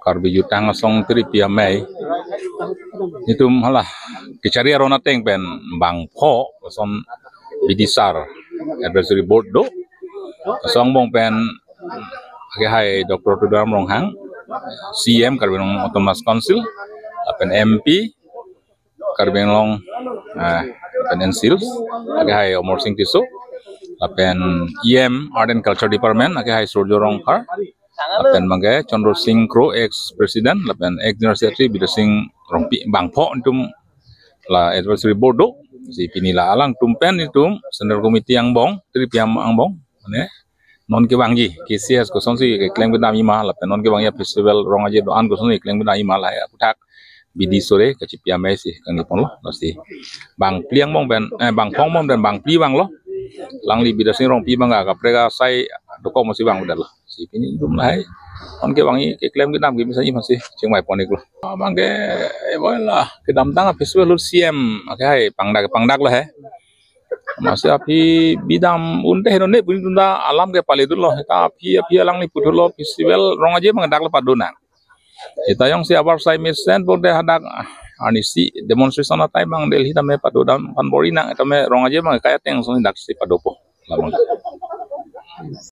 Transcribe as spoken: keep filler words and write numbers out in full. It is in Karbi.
Karbi Jutang Asong Tiripi Amei, itum hala kachari aron ateng pen bangpho koson bidisar advisory board do. Asong angbong pen akehai Doctor Tuliram Ronghang, C M Karbi Anglong Autonomous Council, lapen M P Karbi Anglong, eh, lapen N C Hills, akehai Amarsing Tisso, lapen E M Art and Culture Department, akehai Surjya Rongphar, lapen bangke Chandra Sing Kro, ex president, lapen ex general secretary Bidyasing Rongpi, bangpho itum la advisory board do. Si pini la alangtum pen itum Central Committee angbong, Tiripi Amei angbong, mane non kevangji K C S kosonsi keklem kedam ima, lapen non kevangji festival Rong Aje do-an kosonsi keklem kedam ima, lahai aphuthak bidi sore kachipi amei si kangni ponlo, lasi bangphli angbong pen, eh, bangpho angbong pen bangphli vanglo. Alangli Bidyasing Rongpi abang kaprek asai dokok masi vangdetlo. Si pini itum lahai non kevangji keklem kedam kimi sa imasi chingvai pon-iklo. Abangke, eh, boy la kedamtang festival lo C M akehai pangdak pangdaklo he. Masi aphi bidam un te he nonne puni tunda alam ke pale dunlo. Heta aphi aphi alangli puthulo festival Rong Aje abang daklo pado nang. Heta jongsi abar sai mesen bonte hadak arnisi demonstration atai abang Delhi tame pado dam pan bor-i nang, tame Rong Aje abang kai ateng soni daksi padopo. Labang.